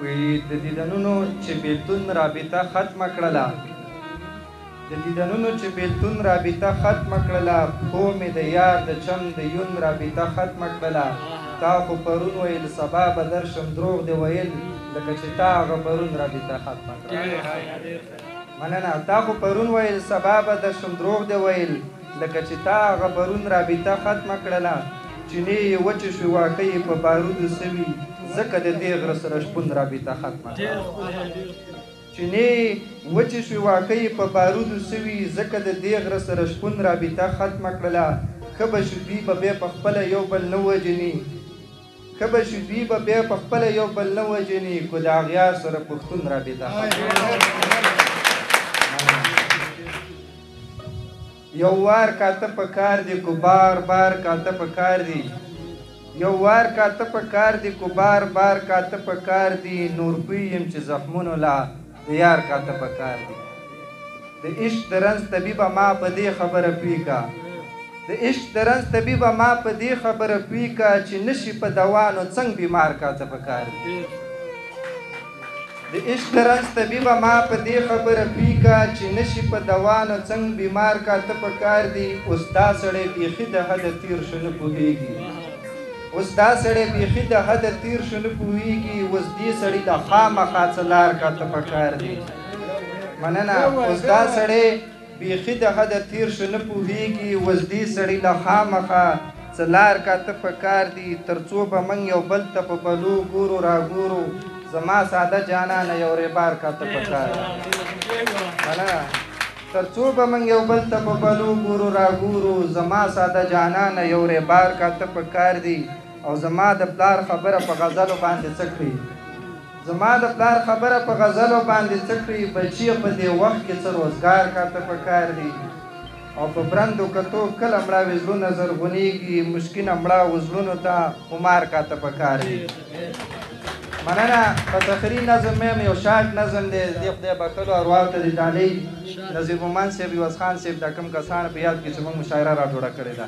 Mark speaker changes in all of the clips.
Speaker 1: وی د دیدنونو چې بیلتون رابطه ختمه کړله، د دیدنونو چې بیلتون رابطه ختمه کړله، پښو مې د یار د چم د یون رابطه ختمه کړله. تا خو پرون ویل سبا به درشم، دروغ دې ویل لکه چې تا هغه پرون رابطه ختمه کړله. مننه. تا خو پرون ویل سبا به درشم، دروغ دې ویل لکه چې تا هغه پرون رابطه ختمه کړله. چینې یې وچې شوې واښه یې په بارودو سوي، ځکه د دې غره سره شپون رابطه ختمه کړله. چینې وچې شوې واښه یې په بارودو سوي، ځکه د دې غره سره شپون رابطه ختمه کړله. ښه به شو دوی به بیا په خپله یو بل نه وژني، ښه به شو دوی به بیا په خپله یو بل نه وژني، کو د اغیار سره پښتون رابطه ختمه. یو وار کاته په کار دي کو بار بار کاته په کار دي، یو وار کاته په کار دي کو بار بار کاته په کار دي، نور پوی یم چې زخمونو لا د یار کاته په کار دي. د عشق د رنځ طبیبه ما په دې خبره پوی کا، د عشق د رنځ طبیبه ما په دې خبره پوی کا، چې نشي په دوا نو څنګه بیمار کاته په کار دي. د عشق د رنځ طبیبه ما په دې خبره پوی کا، چې نشي په دوا نو څنګه بیمار کاته په کار دي. اوس دا سړی بیخي د حده تېر شو نه پوهېږي، اوس دا سړی بیخي د حده تېر شو نه پوهېږي، اوس دې سړي له خامخا څه لار کاته په کار دي. مننه. اوس دا سړی بیخي د حده تېر شو نه پوهېږي، اوس دې سړي له خامخا څه لار کاته په کار دي. تر څو به موږ یو بل ته په بلو ګورو راګورو، زما ساده جانانه یو ریبار کاته په کار دي. مننه. تر څو به موږ یو بل ته په بلو ګورو راګورو، زما ساده جانانه یو ریبار کاته په کار دي. او زما د پلار خبره په غزلو باندې څه کړي، زما د پلار خبره په غزلو باندې څه کړي، بچیه په دې وخت کې څه روزګار کاته په کار دي. او په برندو کتو کله مړاوي زړونه زرغونېږي، مشکینه مړاوو زړونو ته خمار کاته په کار دي. مننه. په تخري نظم مې یو شارټ نظم دی، دې خدای بښلو ارواو ته دې ډالۍ نظیر مومند صاحب، عوض خان صاحب، دا کوم کسان په یاد کې چې موږ مشاعره را جوړه کړې ده.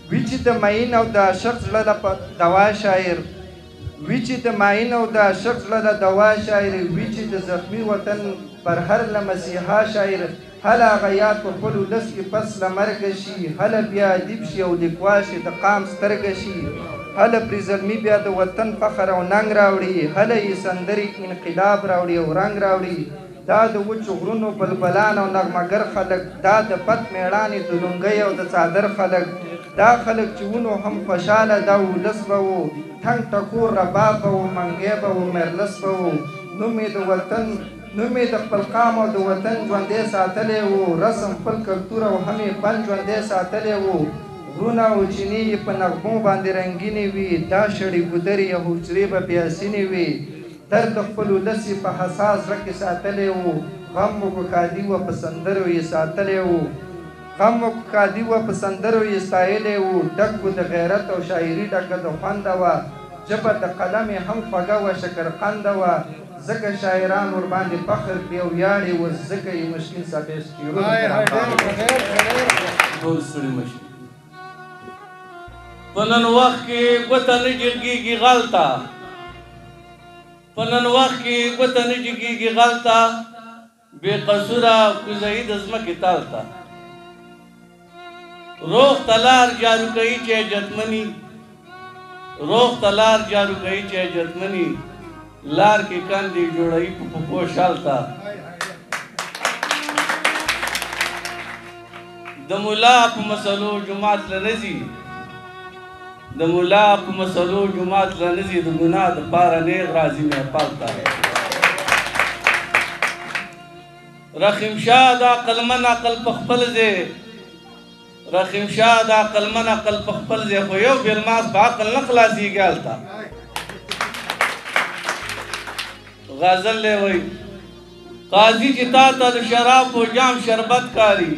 Speaker 1: وی چې د مین او د عاشق زړه له دوا شاعر، وی چې د مین او د عاشق زړه له دوا شاعر، وی چې د زخمي وطن پر هر له مسیحا شاعر، هله هغه یاد په خپل ولس کې پس له مرګه شي، هله بیا ادیب شي او لیکوال شي د قام سترګه شي، هله پرې زلمي بیا د وطن فخر او ننګ راوړي، هله یې سندرې انقلاب راوړي او رنګ راوړي. دا د وچو غرونو بلبلان او نغمهګر خلک، دا د پت مېړانې د لونګۍ او د څادر خلک، دا خلک چې ونو هم خوشحاله دا ولس به و، ټنګ ټکور رباب به و، منګی به و، میرلس به و، نوم یې د وطن، نوم یې د خپل قام او د وطن ژوندی ساتلی و، رسم خپل کلتور او هم یې فن ژوندی ساتلی و. غرونه او چینې یې په نغمو باندې رنګینې وي، دا شړې ګودرې او حجرې به پې حسینې وي. درد خپل ولس یې په حساس زړه کې ساتلی و، غم و ښادي وه په سندرو یې ساتلی و، غم و ښادي وه په سندرو یې ستایلی و. ډک و د غیرت او شاعري ډکه د خونده وه، ژبه د قلم یې هم خوږه وه شکرقنده وه، ځکه شاعران ورباندې فخر کړي او ویاړي اوس، ځکه یې مشکین صاحب شعرونه.
Speaker 2: ټول ستړي مشي په نن وخت کې ګوته نه جګېږي غلطه، په نن وخت کې ګوته نه جګېږي غلطه، بې قصوره کوزهیي د ځمکې تال ته. روغ ته لار جارو کوي چې عجتمني، روغ ته لار جارو کوي چې عجتمني، لار کې کندې جوړوي په پښو شال ته. د ملا په مسلو جومات له نه ځي، د ملا په مسلو جومات له نه ځي، د ګناه دپاره نیغ راځي محفل ته. رحیم شاه د عقلمن عقل په خپل ځای، رحیم شاه د عقلمن عقل په خپل ځای، خو یو بېلماس په عقل نه خلاصېږي هلته. غزل دی وایي قاضي چې تا ته د شرابو جام شربت کاري،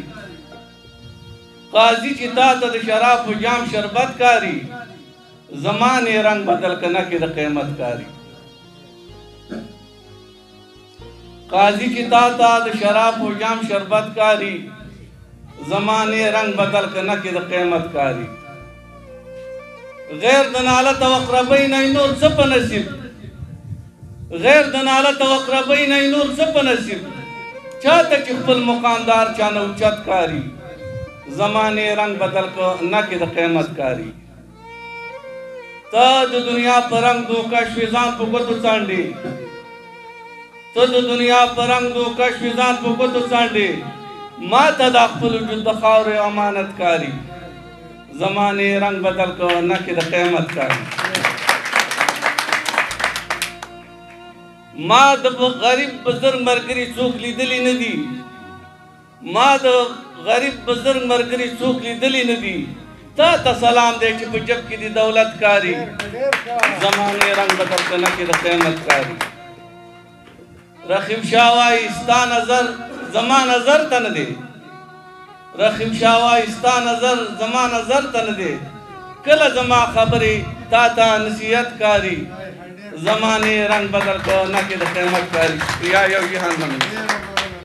Speaker 2: قاضي چې تا ته د شرابو جام شربت کاري، زمان یې رنګ بدل که نه کې د قیمت کاري. قاضي چې تا ته د شرابو جام شربت کاري، زمان یې رنګ بدل که نه کې د قیمت کاري. غیر د نالت او اقربۍ نه نور څه په نصیب، غیر د نالت او اقربۍ نه نور څه په نصیب، چاته چې خپل مقامدار چا نه اوچت کاري، زمانې رنګ بدل که نه کې د قیمت کاري. ته د دنیا په رنګ دوکه شوې ځان په ګوتو څنډې، ته د دنیا په رنګ دوکه شوې ځان په ګوتو څنډې، ما ته دا خپل وجود د خاورې امانت کاري، زمانې رنګ بدل که نه کې د قیمت کاري. ما د غریب بزرګ ملګري څوک لیدلي نه دي، ما د غریب بزرګ ملګري څوک لیدلي نه دي، تا ته سلام دی چې په جب کې دي دولت کاري، زمانې رنګ بدل که نه کې د قیمت کاري. رقیب شاه وایي ستا نظر زما نظر ته نه دی، رقیب شاه وایي ستا نظر زما نظر ته نه دی، کله زما خبرې تا ته نصیحت کاري، زمانې رنګ بدل که نه کې د قیمت کاري. یا یو جهان مننه.